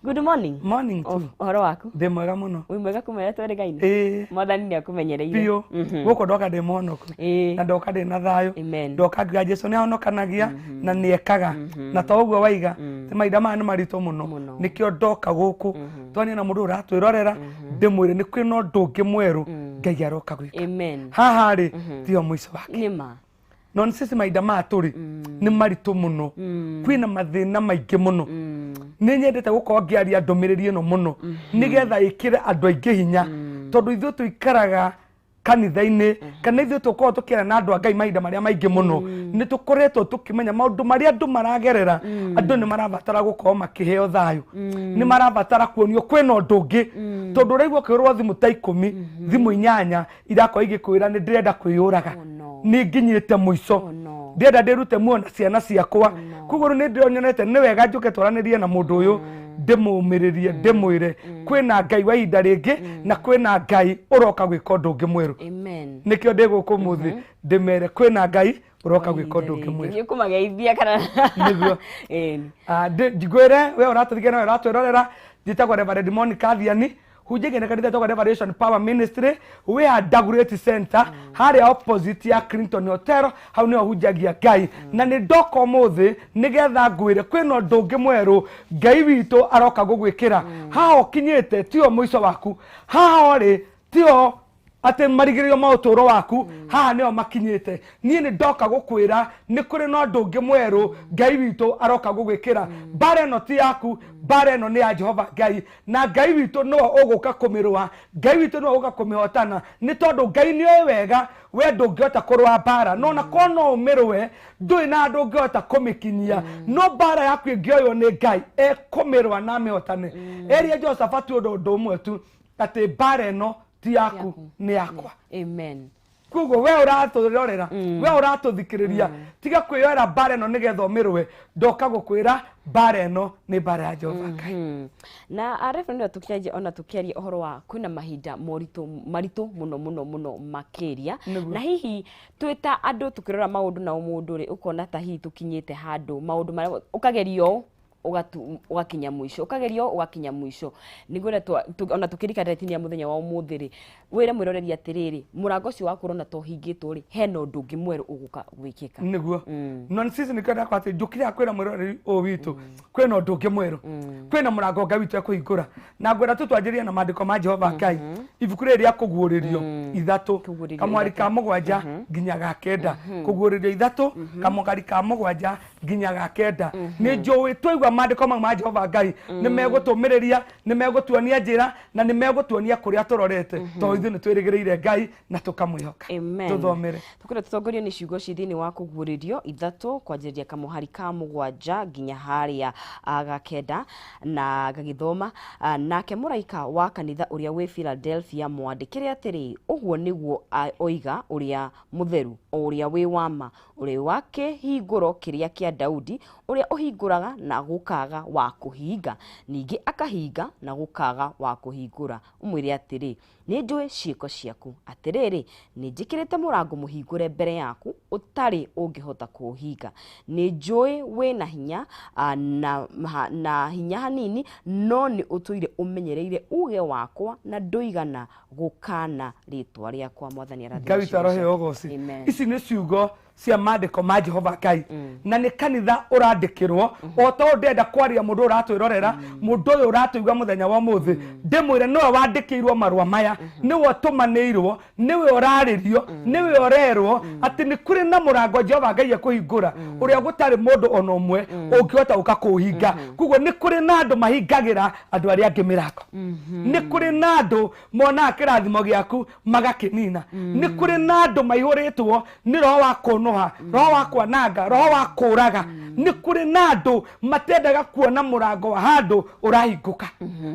Good morning. Morning too. Ũhoro waku? Ndĩ mwega mũno. Wĩ mwega kuma ĩrĩa twerĩgaine? Ĩĩ. Mwathani nĩ akũmenyereire. Biũ. Gũkũ ndoka ndĩ mũhonoku. Ĩĩ. Na ndoka ndĩ na thayũ. Amen. Ndoka ngiuga Jesu nĩ ahonokanagia na nĩ ekaga. Na to ũguo waiga, ti mahinda maya nĩ maritũ mũno. Mũno. Nĩkĩo ndoka gũkũ. Twanie na mũndũ ũratwĩrorera, ndĩmwĩre nĩ kwĩna ũndũ ũngĩ mwerũ Ngai aroka gwĩka. Amen. Haha rĩ, tiyo mũico wake. Nĩ ma. No nĩ sisi mahinda maya tũrĩ nĩ maritũ mũno, kwĩna mathĩna maingĩ mũno. Nĩ nyendete gũkorwo ngĩaria ndũmĩrĩri ĩno mũno nĩgetha ĩkĩre andũ aingĩ hinya, tondũ ithuĩ tũikaraga kanitha-inĩ kana ithuĩ tũkoragwo tũkĩaria na andũ a Ngai mahinda marĩa maingĩ mũno, nĩ tũkoretwo tũkĩmenya maũndũ marĩa andũ maragerera. Andũ nĩ marabatara gũkorwo makĩheo thayũ, nĩ marabatara kuonio kwĩna ũndũ ũngĩ, tondũ ũraigua ũkĩhũrwo thimũ ta 10, thimũ 8 irakorwo igĩkwĩra nĩ ndĩrenda kwĩyũraga, Oh no. nĩ nginyĩte mũico, Oh no. ndĩrenda ndĩrute muoyo na ciana ciakwa. Koguo rĩu nĩ ndĩronyonete nĩ wega njũke twaranĩrie na mũndũ ũyũ, ndĩmũmĩrĩrie, ndĩmwĩre kwĩna Ngai wa ihinda rĩngĩ na kwĩna Ngai ũroka gwĩka ũndũ ũngĩ mwerũ. Amen. Nĩkĩo ndĩ gũkũ ũmũthĩ ndĩmere kwĩna Ngai ũroka gwĩka ũndũ ũngĩ mwerũ. Nĩ ũkũmageithia kana? Nĩguo. Ĩni. Ngwĩre we ũratũthikĩrĩria na we ũratwĩrorera, njĩtagwo Reverend Monica Thiani, hunjagia na kanitha ĩtagwo Revelation Power Ministry wĩ Dagoretti Center, harĩa opposite ya Clinton Hotel, hau nĩho hunjagia Ngai. Na nĩ ndoka ũmũthĩ nĩgetha ngwĩre kwĩna ũndũ ũngĩ mwerũ Ngai witũ aroka gũgwĩkĩra. Haha ũkinyĩte tiyo mũico waku, haha ũrĩ tiyo atĩ marigĩrĩrio ma ũtũũro waku, haha nĩho makinyĩte. Niĩ nĩ ndoka gũkwĩra nĩ kũrĩ na ũndũ ũngĩ mwerũ Ngai witũ aroka gũgwĩkĩra. Mbara ĩno ti yaku, mbara ĩno nĩ ya Jehova Ngai, na Ngai witũ nĩwe ũgũka kũmĩrũa, Ngai witũ nĩwe ũgũka kũmĩhotana, nĩ tondũ Ngai nĩ oĩ wega we ndũngĩhota kũrũa mbara, no na korwo no ũmĩrũe ndũrĩ na handũ ũngĩhota kũmĩkinyia, no mbara yaku ĩngĩoywo nĩ Ngai ekũmĩrũa na amĩhotane. Erire Jehoshafatu ũndũ ũmwe tu, atĩ mbara ĩno ti yaku, nĩ yakwa. Amen. Koguo we ũratũrorera, we ũratũthikĩrĩria, tiga kwĩyoera mbara ĩno nĩgetha ũmĩrũe. Ndoka gũkwĩra mbara ĩno nĩ mbara ya Jehova Ngai. Na arebu nĩ tũkĩanjia ona tũkĩaria ũhoro wa kwĩna mahinda moritũ maritũ mũno mũno mũno makĩria. Nĩguo. Na hihi twĩ ta andũ tũkĩrora maũndũ na ũmũndũ rĩ, ũkona ta hihi tũkinyĩte handũ maũndũ marĩa ũkagerio ũũ, ũgakinya mũico, ũkagerio ũũ, ũgakinya mũico. Nĩngwenda ona tũkĩrika nderetini ya mũthenya wa ũmũthĩ rĩ, wĩre mwĩroreri atĩrĩrĩ, mũrango ũcio waku ũrona ta ũhingĩtwo rĩ, hena ũndũ ũngĩ mwerũ ũgũka gwĩkĩka. Nĩguo. No nĩ sisi nĩkĩo ndakwa atĩ njũkire haha kwĩra mwĩroreri ũyũ witũ kwĩna ũndũ ũngĩ mwerũ, kwĩna mũrango Ngai witũ ekũhingũra. Na ngwenda tu twanjĩrĩrie na maandĩko ma Jehova Ngai, ibuku rĩrĩ rĩa Kũguũrĩrio 3, Kũguũrĩrio kamwari 3. ka 7 nginya ga 9. Kũguũrĩrio 3, kamwari ka 7 nginya ga 9. Nĩ njũĩ twaigua maandĩko mau ma Jehova Ngai nĩ megũtũmĩrĩria, nĩ megũtuonia njĩra na nĩ megũtuonia kũrĩa tũrorete, tondũ ithuĩ nĩ twĩrĩgĩrĩire Ngai na tũkamwĩhoka. Amen. Tũthomere. Tũkwenda tũtongorio nĩ ciugo ci thĩinĩ wa Kũguũrĩrio 3 kwanjĩrĩria kamũhari ka 7 nginya harĩa ga 9, na ngagĩthoma, nake mũraika wa kanitha ũrĩa wĩ Philadelphia mwandĩkĩre atĩrĩ, ũguo nĩguo oiga ũrĩa mũtheru, o ũrĩa wĩ wa ma, ũrĩa wa kĩhingũro kĩrĩa kĩa Daudi, ũrĩa ũhingũraga na gũkaga wa kũhinga, ningĩ akahinga na gũkaga wa kũhingũra. Ũmwĩre atĩrĩ, nĩ njũĩ ciĩko ciaku, atĩrĩrĩ, nĩ njĩkĩrĩte mũrango mũhingũre mbere yaku ũtarĩ ũngĩhota kũũhinga. Nĩ njũĩ wĩna hinya, na hinya hanini, no nĩ ũtũire ũmenyereire uge wakwa na ndũigana gũkana rĩtwa rĩakwa. Mwathani arathime Ngai witũ ciugo aroheo ciake. ũgoci. Amen. Ici nĩ ciugo cia maandĩko ma Jehova Ngai, na nĩ kanitha ũrandĩkĩrwo. O ta ũũ ndĩrenda kwaria mũndũ ũratwĩrorera, mũndũ ũyũ ũratũigua mũthenya wa ũmũthĩ, ndĩmwĩre nĩwe wandĩkĩirwo marũa maya, nĩwe ũtũmanĩirwo, nĩwe ũrarĩrio, nĩwe ũrerwo atĩ nĩ kũrĩ na mũrango Jehova Ngai ekũhingũra ũrĩa gũtarĩ mũndũ ona ũmwe ũngĩhota gũka kũũhinga. Koguo nĩ kũrĩ na andũ mahingagĩra andũ arĩa angĩ mĩrango, nĩ kũrĩ na andũ monaga kĩrathimo gĩaku magakĩnina, nĩ kũrĩ na andũ maihũrĩtwo nĩ roho wa kũnũha, roho wa kwananga, roho wa kũraga. Nĩ kũrĩ na andũ matendaga kuona mũrango wa handũ ũrahingũka.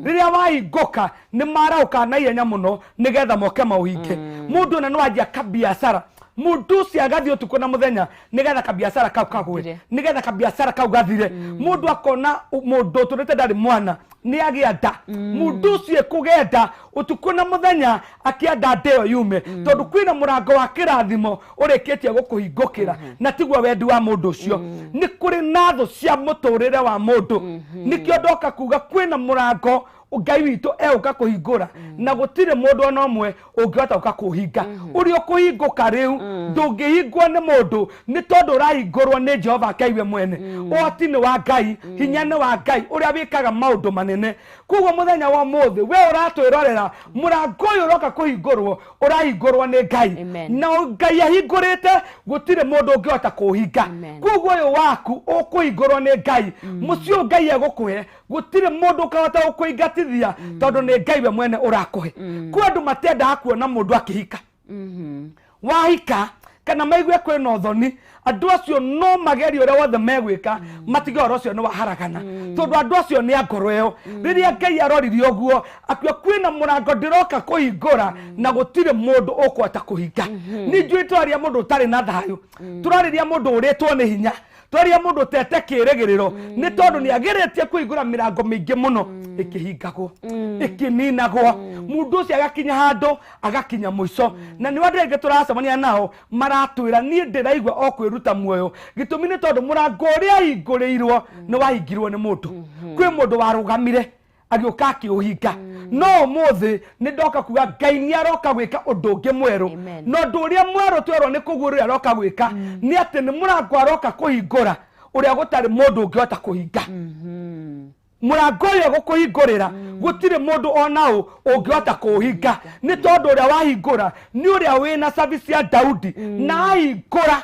Rĩrĩa wahingũka nĩ marahũkaga na ihenya mũno nĩgetha moke maũhinge. Mũndũ ona no anjia kabiacara, mũndũ ũcio agathiĩ ũtukũ na mũthenya nĩgetha kabiacara kau kagwe, Gathire. nĩgetha kabiacara kau gathire. Mũndũ akona mũndũ ũtũrĩte ndarĩ mwana, Nĩ agĩa nda, mũndũ ũcio ekũgenda ũtukũ na mũthenya akĩenda nda ĩyo yume, tondũ kwĩna mũrango wa kĩrathimo ũrĩkĩtie gũkũhingũkĩra, na tiguo wendi wa mũndũ ũcio. Nĩ kũrĩ na thũ cia mũtũrĩre wa mũndũ. Nĩkĩo ndoka kuga kwĩna mũrango Ngai witũ egũka kũhingũra, na gũtirĩ mũndũ ona ũmwe ũngĩhota gũka kũhinga. Ũrĩa ũkũhingũka rĩu ndũngĩhingwo nĩ mũndũ, nĩ tondũ ũrahingũrwo nĩ Jehova Ngai we mwene. Ũhoti nĩ wa Ngai, hinya nĩ wa Ngai ũrĩa wĩkaga maũndũ manene. Koguo mũthenya wa ũmũthĩ, we ũratwĩrorera, mũrango ũyũ ũroka kũhingũrwo ũrahingũrwo nĩ Ngai. Amen. Na Ngai ahingũrĩte, gũtirĩ mũndũ ũngĩhota kũũhinga. Amen. Koguo ũyũ waku ũkũhingũrwo nĩ Ngai, mũciĩ ũyũ Ngai egũkũhe, gũtirĩ mũndũ ũkahota gũkũingatithia, tondũ nĩ Ngai we mwene ũrakũhe. Kwĩ andũ matendaga kuona mũndũ akĩhika. Wahika kana maigue kwĩna ũthoni, andũ acio no magerie ũrĩa wothe megwĩka matige ũhoro ũcio nĩ waharagana, tondũ andũ acio nĩ a ngoro ĩyo. Rĩrĩa Ngai aroririe ũguo, akiuga kwĩna mũrango ndĩroka kũhingũra na gũtirĩ mũndũ ũkũhota kũhinga. Nĩ njũĩ tũraria mũndũ ũtarĩ na thayũ, tũrarĩria mũndũ ũrĩtwo nĩ hinya, twaria mũndũ ũtete kĩrĩgĩrĩro, nĩ tondũ nĩ agĩrĩtie kũhingũra mĩrango mĩingĩ mũno ĩkĩhingagwo, ĩkĩninagwo. Mũndũ ũcio agakinya handũ, agakinya mũico. Na nĩ andũ aingĩ tũracemania nao maratwĩra, "Niĩ ndĩraigua o kwĩruta muoyo." Gĩtũmi nĩ tondũ mũrango ũrĩa ahingũrĩirwo nĩ wahingirwo nĩ mũndũ. Kwĩ mũndũ warũgamire agĩũka akĩũhinga. No ũmũthĩ nĩ ndoka kuga Ngai nĩ aroka gwĩka ũndũ ũngĩ mwerũ. Amen. Na ũndũ ũrĩa mwerũ twerwo nĩ kũguũrĩra aroka gwĩka nĩ atĩ nĩ mũrango aroka kũhingũra ũrĩa gũtarĩ mũndũ ũngĩhota kũhinga. Mũrango ũyũ gũkũhingũrĩra, gũtirĩ mũndũ ona ũ ũngĩhota kũũhinga, nĩ tondũ ũrĩa wahingũra nĩ ũrĩa wĩna service ya Daudi, na ahingũra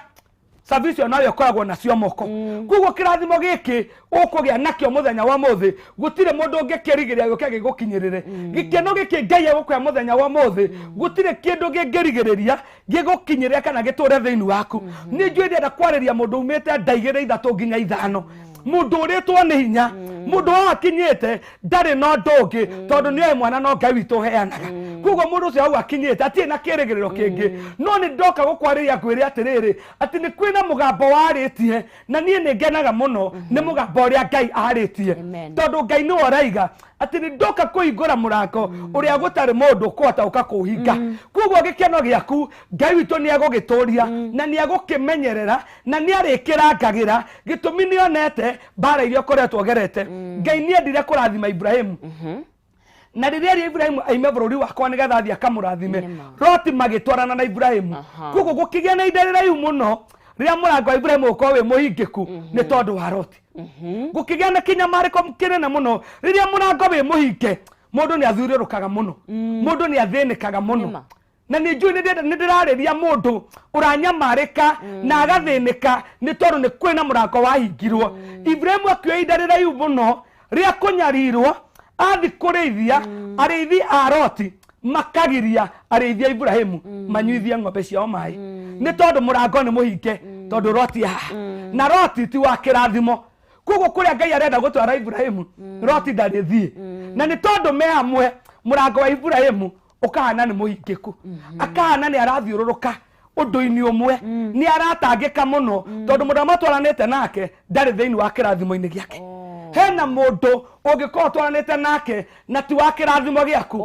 service ĩyo noyo ĩkoragwo nacio moko. Koguo kĩrathimo gĩkĩ ũkũgĩa nakĩo mũthenya wa ũmũthĩ, gũtirĩ mũndũ ũngĩkĩrigĩrĩria gĩũke gĩgũkinyĩrĩre. Gĩkeno gĩkĩ Ngai egũkũhe mũthenya wa ũmũthĩ, gũtirĩ kĩndũ kĩngĩrigĩrĩria gĩgũkinyĩrĩre kana gĩtũre thĩinĩ waku. Nĩ njũĩ ndĩrenda kwarĩria mũndũ umĩte nda igĩrĩ, ithatũ nginya ithano, mũndũ ũrĩtwo nĩ hinya, mũndũ haha akinyĩte ndarĩ na ũndũ ũngĩ, tondũ nĩ oĩ mwana no Ngai witũ ũheanaga. Koguo mũndũ ũcio hau akinyĩte atirĩ na kĩrĩgĩrĩro kĩngĩ. No nĩ ndoka gũkwarĩria ngwĩre atĩrĩrĩ, atĩ nĩ kwĩna mũgambo warĩtie, na niĩ nĩ ngenaga mũno nĩ mũgambo ũrĩa Ngai arĩtie. Amen. Tondũ Ngai nĩwe ũraiga atĩ nĩ ndoka kũhingũra mũrango ũrĩa gũtarĩ mũndũ ũkũhota gũka kũũhinga. Koguo gĩkeno gĩaku Ngai witũ nĩ egũgĩtũria na nĩ egũkĩmenyerera na nĩ arĩkĩrangagĩra. Gĩtũmi nĩ onete mbara iria ũkoretwo ũgerete. Ngai nĩ endire kũrathima Ibrahimu, na rĩrĩa rĩa Ibrahimu aime bũrũri wakwa nĩgetha athiĩ akamũrathime, Nĩma. Loti magĩtwarana na Ibrahimu. Koguo gũkĩgĩa na ihinda rĩraihu mũno rĩrĩa mũrango wa Ibrahimu ũkorwo wĩ mũhingĩku nĩ tondũ wa Loti. Gũkĩgĩa na kĩnyamarĩko kĩnene mũno. Rĩrĩa mũrango wĩ mũhinge, mũndũ nĩ athiũrũrũkaga mũno, mũndũ nĩ athĩnĩkaga mũno. Nĩma. Na nĩ njũĩ nĩ ndĩrarĩria mũndũ ũranyamarĩka na agathĩnĩka, nĩ tondũ nĩ kwĩna mũrango wahingirwo. Ibrahimu akĩoya ihinda rĩraihu mũno rĩa kũnyarirwo. Athi kũrĩithia, arĩithi a Loti makagiria arĩithi a Ibrahimu manyuithie ng'ombe ciao maĩ, nĩ tondũ mũrango nĩ mũhinge, tondũ Loti haha na Loti ti wa kĩrathimo. Koguo kũrĩa Ngai arenda gũtwara Ibrahimu, Loti ndarĩthiĩ. Na nĩ tondũ me hamwe, mũrango wa Ibrahimu ũkahana nĩ mũhingĩku, akahana nĩ arathiũrũrũka ũndũ-inĩ ũmwe, nĩ aratangĩka mũno, tondũ mũndũ ũrĩa matwaranĩte nake ndarĩ thĩinĩ wa kĩrathimo-inĩ gĩake. Hena mũndũ ũngĩkorwo ũtwaranĩte nake na ti wa kĩrathimo gĩaku.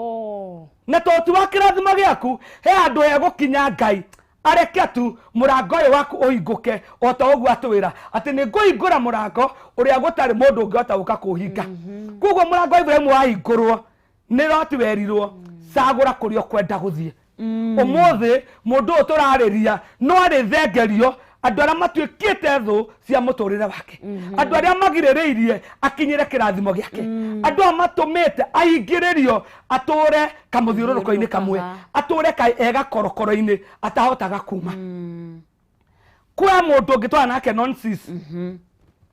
Na tondũ ti wa kĩrathimo gĩaku, he handũ hegũkinya Ngai areke tu mũrango ũyũ waku ũhingũke, o ta ũguo atwĩra atĩ nĩ ngũhingũra mũrango ũrĩa gũtarĩ mũndũ ũngĩhota gũka kũũhinga. Koguo mũrango wa Ibrahimu wahingũrwo nĩ Loti, werirwo, "Cagũra kũrĩa ũkwenda gũthiĩ." Ũmũthĩ mũndũ ũyũ tũrarĩria no arĩthengerio andũ arĩa matuĩkĩte thũ cia mũtũrĩre wake, andũ arĩa magirĩrĩirie akinyĩre kĩrathimo gĩake, andũ aya matũmĩte ahingĩrĩrio atũre kamũthiũrũrũko-inĩ kamwe, atũre ka egakorokoro-inĩ atahotaga kuma. Kwa mũndũ ũngĩtwara nake nonsense,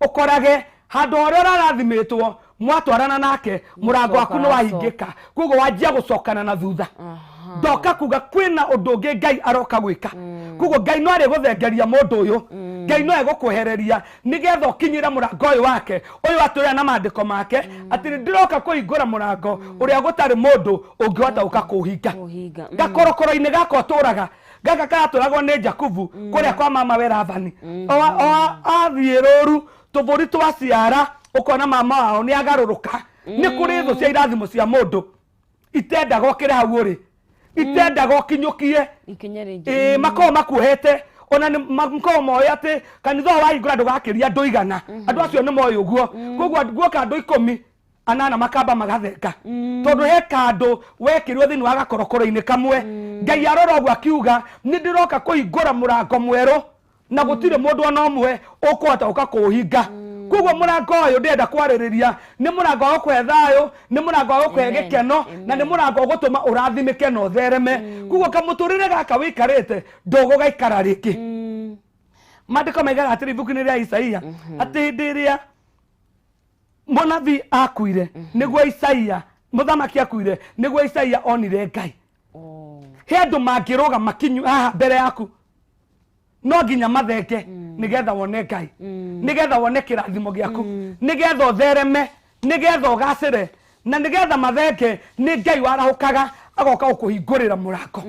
ũkorage handũ harĩa ũrarathimĩtwo, mwatwarana nake mũrango waku nĩ wahingĩka. Koguo wanjia gũcokana na thutha. Ndoka kuga kwĩna ũndũ ũngĩ Ngai aroka gwĩka. Koguo Ngai no arĩgũthengeria mũndũ ũyũ, Ngai no egũkwehereria nĩgetha ũkinyĩre mũrango ũyũ wake, ũyũ atwĩra na maandĩko make atĩ nĩ ndĩroka kũhingũra mũrango ũrĩa gũtarĩ mũndũ ũngĩhota gũka kũũhinga. Kũũhinga. Gakorokoro-inĩ gaka ũtũraga, gaka karatũragwo nĩ Jakubu kũrĩa kwa mama we Labani, athiĩ rũru tũbũri twaciara, ũkona mama wao nĩ agarũrũka. Nĩ kũrĩ thũ cia irathimo cia mũndũ itendaga ũkĩre hau ũrĩ, itendaga ũkinyũkie ikinya rĩngĩ. Ĩĩ, makoragwo makuohete, ona nĩ makoragwo moĩ atĩ kanitha ũyũ wahingũra ndũgakĩria andũ 100. Andũ acio nĩ moĩ ũguo, koguo guoka andũ 18 makamba magathenga, tondũ he kandũ wekĩrirwo thĩinĩ wa gakorokoro-inĩ kamwe. Ngai arora ũguo akiuga, nĩ ndĩroka kũhingũra mũrango mwerũ na gũtirĩ mũndũ ona ũmwe ũkũhota gũka kũũhinga. Koguo mũrango ũyũ ndĩrenda kwarĩrĩria nĩ mũrango wa gũkũhe thayũ, nĩ mũrango wa gũkũhe Amen. gĩkeno, na nĩ mũrango ũgũtũma ũrathimĩke na ũthereme. Koguo kamũtũrĩre gaka wĩikarĩte ndũgũgaikara rĩngĩ. Maandĩko maigaga atĩrĩ ibuku-inĩ rĩa Isaia atĩ hĩndĩ ĩrĩa mũnabii akuire, nĩguo Isaia mũthamaki akuire, nĩguo Isaia onire Ngai. Oh. He andũ mangĩrũgama kinyu haha mbere yaku, no nginya mathenge nĩgetha wone Ngai, nĩgetha wone kĩrathimo gĩaku, nĩgetha ũthereme, nĩgetha ũgacĩre, na nĩgetha mathenge. Nĩ Ngai warahũkaga agoka gũkũhingũrĩra mũrango,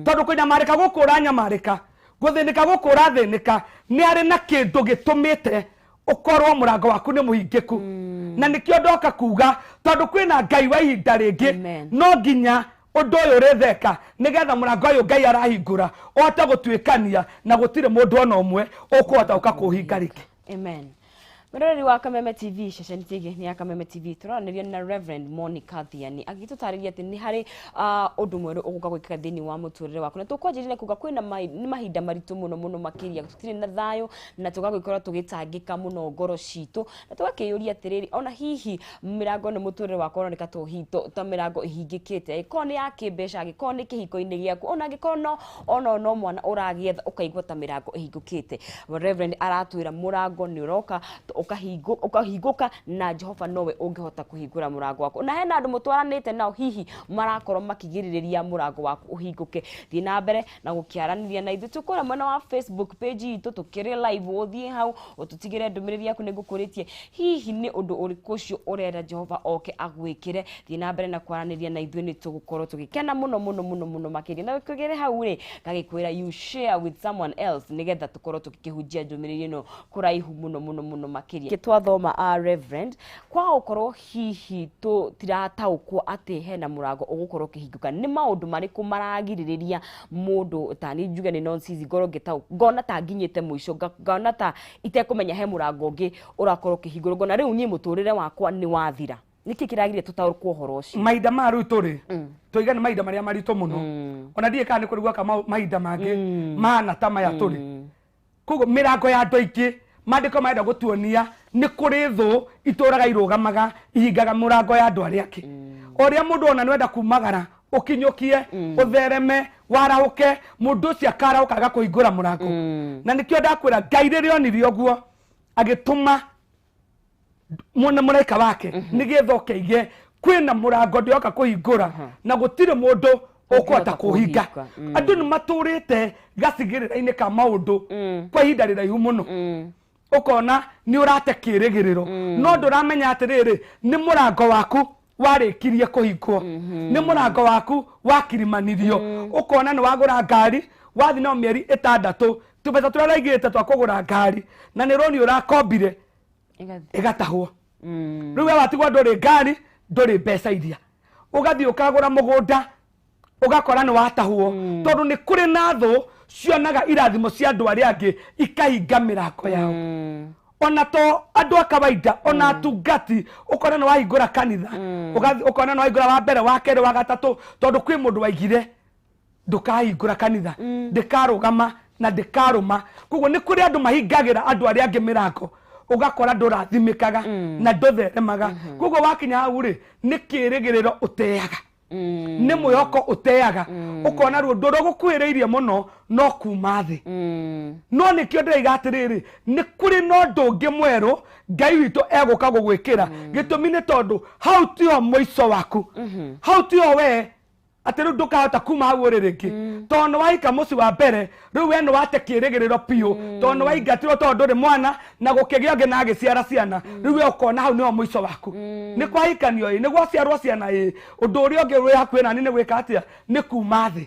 tondũ kũnyamarĩka gũkũ ũranyamarĩka, gũthĩnĩka gũkũ ũrathĩnĩka, nĩ arĩ na kĩndũ gĩtũmĩte ũkorwo mũrango waku nĩ mũhingĩku. Na nĩkĩo ndoka kuga, tondũ kwĩna Ngai wa ihinda rĩngĩ, Amen. no nginya ũndũ ũyũ ũrĩtheka nĩgetha mũrango ũyũ Ngai arahingũra ũhote gũtuĩkania, na gũtirĩ mũndũ ona ũmwe ũkũhota gũka kũũhinga rĩngĩ. Amen. Mwĩroreri wa Kameme TV, ceceni tĩngĩ nĩ ya Kameme TV, tũraranĩria na Reverend Monica Thiani agĩtũtarĩria atĩ nĩ harĩ ũndũ mwerũ ũgũka gwĩkĩka thĩinĩ wa mũtũrĩre waku. Na tũkwanjĩrĩria na kuga kwĩna nĩ mahinda maritũ mũno mũno makĩria, tũtirĩ na thayũ na tũgagĩkorwo tũgĩtangĩka mũno ngoro citũ, na tũgakĩyũria atĩrĩrĩ, ona hihi mĩrango nĩ mũtũrĩre wakwa ũroneka ta mĩrango ĩhingĩkĩte, angĩkorwo nĩ ya kĩmbeca, angĩkorwo nĩ kĩhiko-inĩ gĩaku, ona angĩkorwo no ona no mwana ũragĩetha, ũkaigua ta mĩrango ĩhingũkĩte. Reverend aratwĩra mũrango nĩ ũroka ũkahingũka, na Jehova nowe ũngĩhota kũhingũra mũrango waku. Na hena andũ mũtwaranĩte nao hihi marakorwo makĩgirĩrĩria mũrango waku ũhingũke. Thiĩ na mbere na gũkĩaranĩria na ithuĩ, tũkũrĩa mwena wa Facebook page itũ, tũkĩrĩ live, ũthiĩ hau ũtũtigĩre ndũmĩrĩri yaku. Nĩ ngũkũrĩtie hihi nĩ ũndũ ũrĩkũ ũcio ũrenda Jehova oke agwĩkĩre. Thiĩ na mbere na kwaranĩria na ithuĩ, nĩ tũgũkorwo tũgĩkena mũno mũno mũno mũno makĩria. Na tũgĩre hau rĩ, ngagĩkwĩra you share with someone else, nĩgetha tũkorwo tũkĩhunjia ndũmĩrĩri ĩno kũraihu mũno mũno mũno makĩria. Twathoma a Reverend, kwa gũkorwo hihi tũtirataũkwo atĩ hena mũrango ũgũkorwo ũkĩhingũka, nĩ maũndũ marĩkũ maragirĩrĩria mũndũ ta niĩ njuge nĩ nonsense, ngorwo ngĩtaũ ngona ta nginyĩte mũico, ngona ta itekũmenya he mũrango ũngĩ ũrakorwo ũkĩhingũrwo, ngona rĩu niĩ mũtũrĩre wakwa nĩ wathira? Nĩkĩ kĩragirire tũtaũkwo ũhoro ũcio? Mahinda maya rĩu tũrĩ, tũiga nĩ mahinda marĩa maritũ mũno. Ona ndiĩ kana nĩ kũrĩ guoka mahinda mangĩ mahana ta maya tũrĩ. Koguo mĩrango ya andũ aingĩ, maandĩko marenda gũtuonia nĩ kũrĩ thũ itũraga irũgamaga ihingaga mũrango ya andũ arĩa angĩ. O ũrĩa mũndũ ona nĩwenda kumagara ũkinyũkie, ũthereme, warahũke, mũndũ ũcio akarahũka agakũhingũra mũrango. Na nĩkĩo ndakwĩra, Ngai rĩrĩa onire ũguo agĩtũma mwene mũraika wake nĩgetha ũkeige kwĩna mũrango ndĩroka kũhingũra na gũtirĩ mũndũ ũkũhota kũhinga. Kũhinga. Andũ nĩ matũrĩte gacigĩrĩra-inĩ ka maũndũ kwa ihinda rĩraihu mũno, ũkona nĩ ũrate kĩrĩgĩrĩro, no ndũramenya atĩrĩrĩ, nĩ mũrango waku warĩkirie kũhingwo, nĩ mũrango waku wakirimanirio. Ũkona nĩ wagũra ngari, wathiĩ nayo mĩeri 6, tũbeca tũrĩa ũraigĩte twa kũgũra ngari na nĩ roni ũrakombire ĩgatahwo. Rĩu we watigwo ndũrĩ ngari, ndũrĩ mbeca iria. Ũgathiĩ ũkagũra mũgũnda, ũgakora nĩ watahwo, tondũ nĩ kũrĩ na thũ cionaga irathimo cia andũ arĩa angĩ ikahinga mĩrango yao. Ona to andũ a kawaida, ona atungati, ũkona nĩ wahingũra kanitha, ũkona nĩ wahingũra wa mbere, wa kerĩ, wa gatatũ, tondũ kwĩ mũndũ waigire ndũkahingũra kanitha, ndĩkarũgama na ndĩkarũma. Koguo nĩ kũrĩ andũ mahingagĩra andũ arĩa angĩ mĩrango, ũgakora ndũrathimĩkaga na ndũtheremaga. Koguo wakinya hau rĩ, nĩ kĩrĩgĩrĩro ũteaga, nĩ mwĩhoko ũteaga, ũkona ruo ũndũ ũrĩa ũgũkuhĩrĩirie mũno no kuma thĩ. No nĩkĩo ndĩraiga atĩrĩrĩ, nĩ kũrĩ na ũndũ ũngĩ mwerũ Ngai witũ egũka gũgwĩkĩra. Gĩtũmi nĩ tondũ hau tiho mũico waku, hau tiho we. Atĩ rĩu ndũkahota kuma hau ũrĩ rĩngĩ tondũ nĩ wahika mũciĩ wa mbere rĩu we nĩ wate kĩrĩgĩrĩro biũ tondũ nĩ waingatirwo tondũ ndũrĩ mwana na gũkĩgĩa ũngĩ na agĩciara ciana rĩu we ũkona hau nĩho mũico waku nĩ kwahikanio ĩ nĩ gwaciarwo ciana ĩ ũndũ ũrĩa ũngĩ wĩ hakuhĩ nani nĩ gwĩka atĩa nĩ kuma thĩ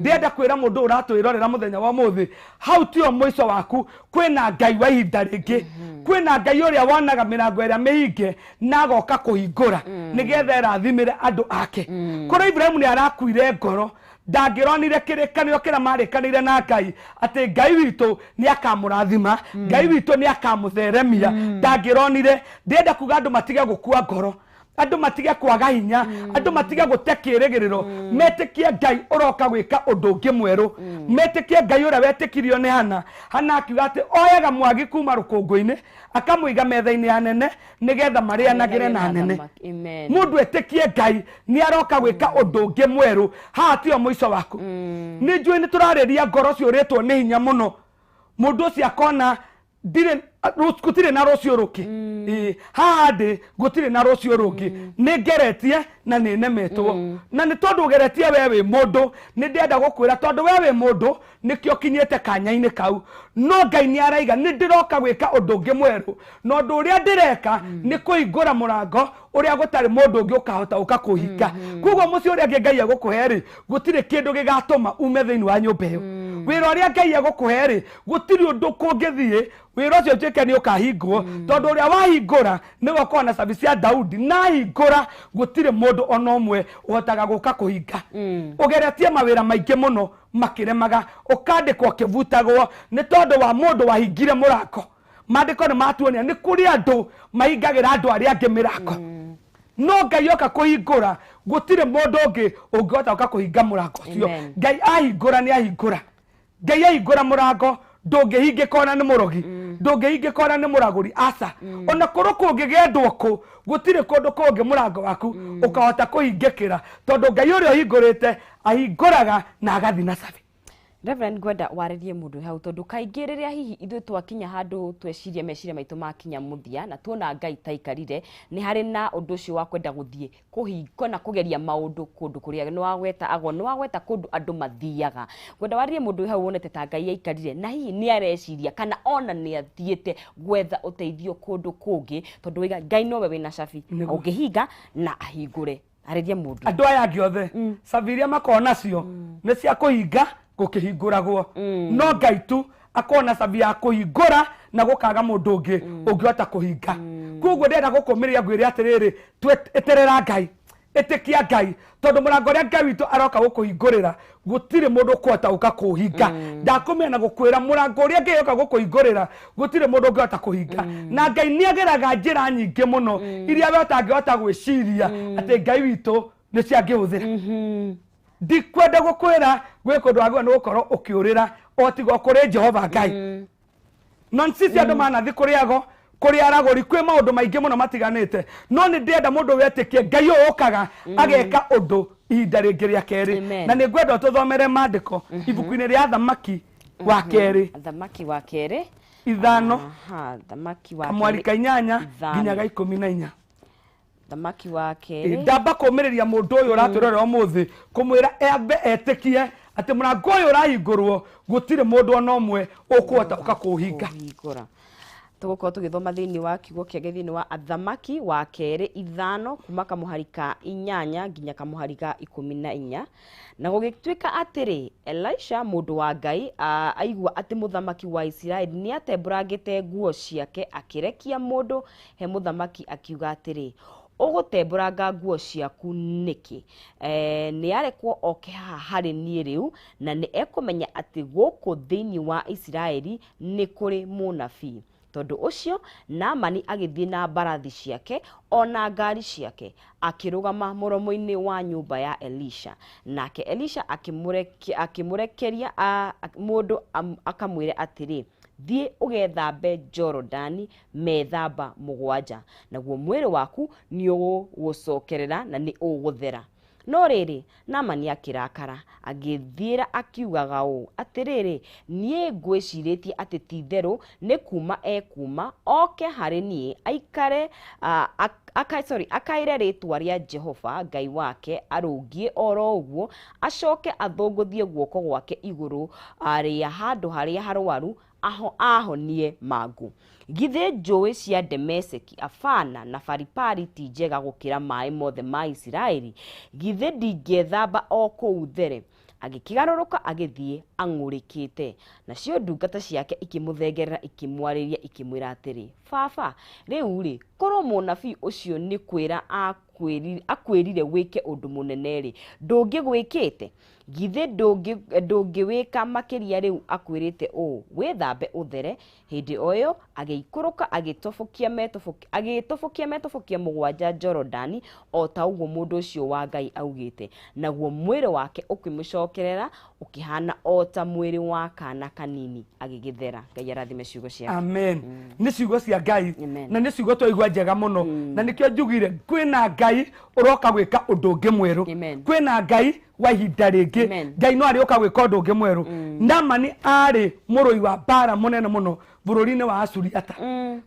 ndĩrenda kwĩra mũndũ ũratwĩrorera mũthenya wa ũmũthĩ hau tio mũico waku kwĩna Ngai wa ihinda rĩngĩ kwĩna Ngai ũrĩa wonaga mĩrango ĩrĩa mĩhinge na agoka kũhingũra nĩgetha ĩrathimĩre andũ ake kũrĩa Ibrahimu nĩ arakuire ngoro ndangĩronire kĩrĩkanĩro kĩrĩa marĩkanĩire na Ngai atĩ Ngai witũ nĩ akamũrathima Ngai witũ nĩ akamũtheremia ndangĩronire ndĩrenda kuga andũ matige gũkua ngoro andũ matige kwaga hinya andũ matige gũte kĩrĩgĩrĩro metĩkie Ngai ũroka gwĩka ũndũ ũngĩ mwerũ metĩkie Ngai ũrĩa wetĩkirio nĩ Hana Hana akiuga atĩ oyaga mwagi kuma rũkũngũ-inĩ akamũiga metha-inĩ ya nene nĩgetha marĩanagĩre na nene Amen. mũndũ etĩkie Ngai nĩ aroka gwĩka ũndũ ũngĩ mwerũ haha tiyo mũico waku nĩ njũĩ nĩ tũrarĩria ngoro ciũrĩtwo nĩ hinya mũno mũndũ ũcio akona ndirĩ gũtirĩ na rũciũ rũngĩ Ĩĩ, haha ndĩ gũtirĩ na rũciũ rũngĩ nĩ ngeretie na nĩ nemetwo na nĩ tondũ ũgeretie we wĩ mũndũ nĩ ndĩrenda gũkwĩra tondũ we wĩ mũndũ nĩkĩo ũkinyĩte kanya-inĩ kau no Ngai nĩ araiga nĩ ndĩroka gwĩka ũndũ ũngĩ mwerũ na ũndũ ũrĩa ndĩreka nĩ kũhingũra mũrango ũrĩa gũtarĩ mũndũ ũngĩ ũkahota ũka kũhinga koguo mũciĩ ũrĩa ũngĩ Ngai egũkũhe rĩ gũtirĩ kĩndũ gĩgatũma ume thĩinĩ wa nyũmba ĩyo wĩra ũrĩa Ngai egũkũhe rĩ gũtirĩ ũndũ kũngĩthiĩ wĩra ũcio ũtuĩke nĩ ũkahingwo tondũ ũrĩa wahingũra nĩwe ũkoragwo na cabi cia Daudi na ahingũra gũtirĩ mũndũ ona ũmwe ũhotaga gũka kũhinga ũgeretie mawĩra maingĩ mũno makĩremaga ũkandĩkwo ũkĩbutagwo nĩ tondũ wa mũndũ wahingire mũrango maandĩko nĩ matuonia nĩ kũrĩ andũ mahingagĩra andũ arĩa angĩ mĩrango no Ngai oka kũhingũra gũtirĩ mũndũ ũngĩ ũngĩhota gũka kũhinga mũrango ũcio Amen. Ngai ahingũra nĩ ahingũra Ngai ahingũra mũrango ndũngĩhingĩka ona nĩ mũrogi ndũngĩhingĩka ona nĩ mũragũri aca ona korwo kũngĩgendwo kũ gũtirĩ kũndũ kũngĩ mũrango waku ũkahota kũhingĩkĩra tondũ Ngai ũrĩa ũhingũrĩte ahingũraga na agathi na cabi Reverend ngwenda warĩrie mũndũ hau tondũ kaingĩ rĩrĩa hihi ithuĩ twakinya handũ tweciria meciria maitũ makinya mũthia na tuona Ngai taikarire nĩ harĩ na ũndũ ũcio wa kwenda gũthiĩ kũhingo na kũgeria maũndũ kũndũ kũrĩa nĩ wagweta agwo nĩ wagweta kũndũ andũ mathiaga ngwenda warĩrie mũndũ hau wonete ta Ngai aikarire na hihi nĩ areciria kana ona nĩ athiĩte gwetha ũteithio kũndũ kũngĩ tondũ waiga Ngai nowe wĩna cabi Nĩguo. ũngĩhinga na ahingũre arĩrie mũndũ andũ aya angĩ othe cabi iria makoragwo nacio nĩ cia kũhinga gũkĩhingũragwo no Ngai tu akoragwo na cabi ya kũhingũra na gũkaga mũndũ ũngĩ ũngĩhota kũhinga koguo ndĩrenda gũkũmĩrĩria ngwĩre atĩrĩrĩ eterera Ngai ĩtĩkia Ngai tondũ mũrango ũrĩa Ngai witũ aroka gũkũhingũrĩra gũtirĩ mũndũ ũkũhota gũka kũũhinga ndakũmenya na gũkwĩra mũrango ũrĩa Ngai oka gũkũhingũrĩra gũtirĩ mũndũ ũngĩhota kũhinga na Ngai nĩ ageraga njĩra nyingĩ mũno iria we ũtangĩhota gwĩciria atĩ Ngai witũ nĩ cio angĩhũthĩra ndikwenda gũkwĩra gwĩ kũndũ wagĩrĩirwo nĩ gũkorwo ũkĩũrĩra o tiga o kũrĩ Jehova Ngai no sisi andũ manathi kũrĩ ago kũrĩ aragũri kwĩ maũndũ maingĩ mũno matiganĩte no nĩ ndĩrenda mũndũ wetĩkie Ngai ũyũ ũkaga ageka ũndũ ihinda rĩngĩ rĩa kerĩ Amen. na nĩ ngwenda tũthomere maandĩko ibuku-inĩ rĩa Thamaki wa kerĩ thamaki wa kerĩ ithano Aha, thamaki wa kamwari kerĩ ka inyanya ithano. nginya ga 14 thamaki wa kerĩ ndamba kũmĩrĩria mũndũ ũyũ ũratwĩrorera ũmũthĩ kũmwĩra ambe etĩkie atĩ mũrango ũyũ ũrahingũrwo gũtirĩ mũndũ ona ũmwe ũkũhota ũka kũũhinga kũhingũra tũgũkorwo tũgĩthoma thĩinĩ wa kiugo kĩa Ngai thĩinĩ wa athamaki wa kerĩ ithano kuma kamũhari ka 8 nginya kamũhari ga 14 na gũgĩtuĩka atĩrĩ Elisha mũndũ wa Ngai aigua atĩ mũthamaki wa Isiraeli nĩ atembũrangĩte nguo ciake akĩrekia mũndũ he mũthamaki akiuga atĩrĩ ũgũtembũranga nguo ciaku nĩkĩ nĩ arekwo oke haha harĩ niĩ rĩu na nĩ ekũmenya atĩ gũkũ thĩinĩ wa Isiraeli nĩ kũrĩ mũnabii tondũ ũcio Naamani agĩthiĩ na mbarathi ciake ona ngari ciake akĩrũgama mũromo-inĩ wa nyũmba ya Elisha nake Elisha akĩmũrekeria mũndũ akamwĩre atĩrĩ thiĩ ũgethambe Jorodani methamba 7 naguo mwĩrĩ waku nĩ ũgũgũcokerera na nĩ ũgũthera No rĩrĩ, Naamani akĩrakara, agĩĩthiĩra akiugaga ũũ, Atĩrĩrĩ, niĩ ngwĩcirĩtie atĩ ti-itherũ nĩ kuuma ekuuma, oke harĩ niĩ, aikare, sorry, akaĩre rĩĩtwa rĩa Jehova Ngai wake arũngiĩ o ro ũguo, acoke athũngũthie guoko gwake igũrũ rĩa handũ harĩa harũaru, aho ahonie mangũ. Githĩ njũĩ cia Demeseki, Abana, na Faripari ti njega gũkĩra maĩ mothe ma Isiraeli? Githĩ ndingĩethamba o kũu there? Agĩkĩgarũrũka agĩthiĩ ang'ũrĩkĩte. Nacio ndungata ciake ikĩmũthengerera ikĩmwarĩria ikĩmwĩra atĩrĩ, Baba, rĩu-rĩ, korwo mũnabii ũcio nĩ kwĩra akwĩrire wĩke ũndũ mũnene-rĩ, ndũngĩgwĩkĩte? Githĩ ndũngĩwĩka makĩria rĩu akwĩrĩte ũũ, wĩthambe ũthere? Hĩndĩ o ĩyo agĩikũrũka agĩtobokia metobokio mũgwanja Jorodani, o ta ũguo mũndũ ũcio wa Ngai augĩte, naguo mwĩrĩ wake ũkĩmũcokerera ũkĩhana o ta mwĩrĩ wa kaana kanini, agĩgĩthera. Ngai arathime ciugo ciake. Amen. Nĩ ciugo cia Ngai. Amen. Na nĩ ciugo twaigua njega mũno. Na nĩkĩo njugire kwĩna Ngai ũroka gwĩka ũndũ ũngĩ mwerũ. Amen. Kwĩna Ngai wa ihinda rĩngĩ. Amen. Ngai no arĩũka gwĩka ũndũ ũngĩ mwerũ. Naamani arĩ mũrũi wa mbara mũnene mũno bũrũri-inĩ wa Asuriata.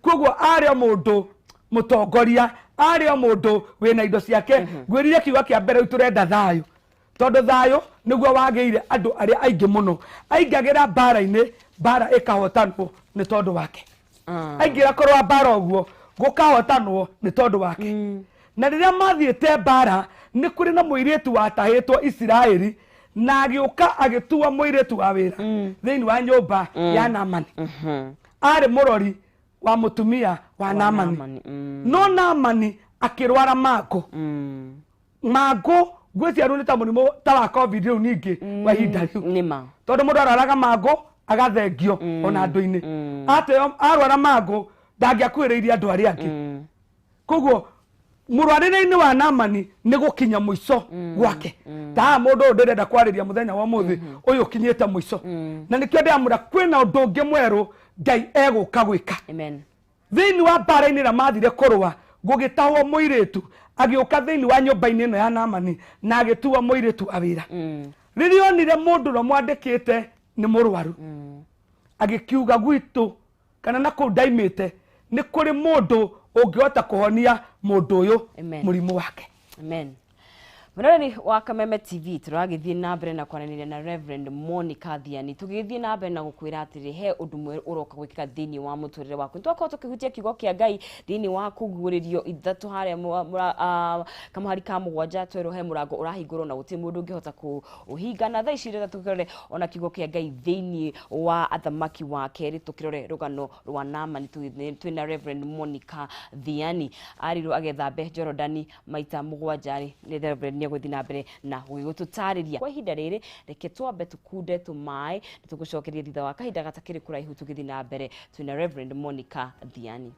Koguo arĩ o mũndũ mũtongoria, arĩ o mũndũ wĩna indo ciake. Ngwĩrire kiugo kĩa mbere rĩu tũrenda thayũ, tondũ thayũ nĩguo wagĩire andũ arĩa aingĩ mũno. Aingagĩra mbara-inĩ, mbara ĩkahotanwo nĩ tondũ wake. Aingĩra kũrũa mbara ũguo, gũkahotanwo nĩ tondũ wake. Na rĩrĩa mathiĩte mbara, nĩ kũrĩ na mũirĩtu watahĩtwo Isiraeli, na agĩũka agĩtua mũirĩtu wa wĩra thĩinĩ wa nyũmba ya Naamani. Arĩ mũrori wa mũtumia wa Naamani. Naamani, No Naamani akĩrwara mangũ. Mangũ ngwĩciria rĩu nĩ ta mũrimũ ta wa COVID rĩu ningĩ wa ihinda rĩu. Nĩma. Tondũ mũndũ arwaraga mangũ agathengio ona andũ-inĩ. Ateo arwara mangũ ndangĩakuhĩrĩirie andũ arĩa angĩ. Koguo mũrwarĩre-inĩ wa Naamani nĩ gũkinya mũico gwake. Ta haha mũndũ ũyũ ndĩrenda kwarĩria mũthenya wa ũmũthĩ, ũyũ ũkinyĩte mũico. Na nĩkĩo ndĩramwĩra kwĩna ũndũ ũngĩ mwerũ Ngai egũka gwĩka. Amen. Thĩinĩ wa mbara-inĩ ĩrĩa mathire kũrũa, gũgĩtahwo mũirĩtu, agĩũka thĩinĩ wa nyũmba-inĩ ĩno ya Naamani na agĩtua mũirĩtu wa wĩra. Rĩrĩa onire mũndũ ũrĩa mwandĩkĩte nĩ mũrwaru, agĩkiuga gwitũ kana na kũu ndaimĩte nĩ kũrĩ mũndũ ũngĩhota kũhonia mũndũ ũyũ Amen. mũrimũ wake. Amen. Mũroreri wa Kameme TV, tũragĩthiĩ na mbere na kwaranĩria na Reverend Monica Thiani, tũgĩthiĩ na mbere na gũkwĩra atĩrĩ he ũndũ mwerũ ũroka gwĩkĩka thĩinĩ wa mũtũrĩre waku. Nĩtwakorwo tũkĩhutia kiugo kĩa Ngai thĩinĩ wa kũguũrĩrio ithatũ harĩa kamũhari ka mũgwanja, twerwo he mũrango ũrahingũrwo na gũtirĩ mũndũ ũngĩhota kũũhinga. Na thaa ici rĩrĩa tũkĩrore ona kiugo kĩa Ngai thĩinĩ wa Athamaki wa kerĩ, tũkĩrore rũgano rwa Naamani twĩna Reverend Monica Thiani. Arirwo agethambe Jorodani maita mũgwanja rĩ, nĩ Reverend nĩ egũthiĩ na mbere na gũgĩtũtarĩria. Kwa ihinda rĩrĩ reke twambe tũkunde tũmaĩ, nĩ tũgũcokeria thutha wa kahinda gatakĩrĩ kũraihu tũgĩthiĩ na mbere twĩna Reverend Monica Thiani.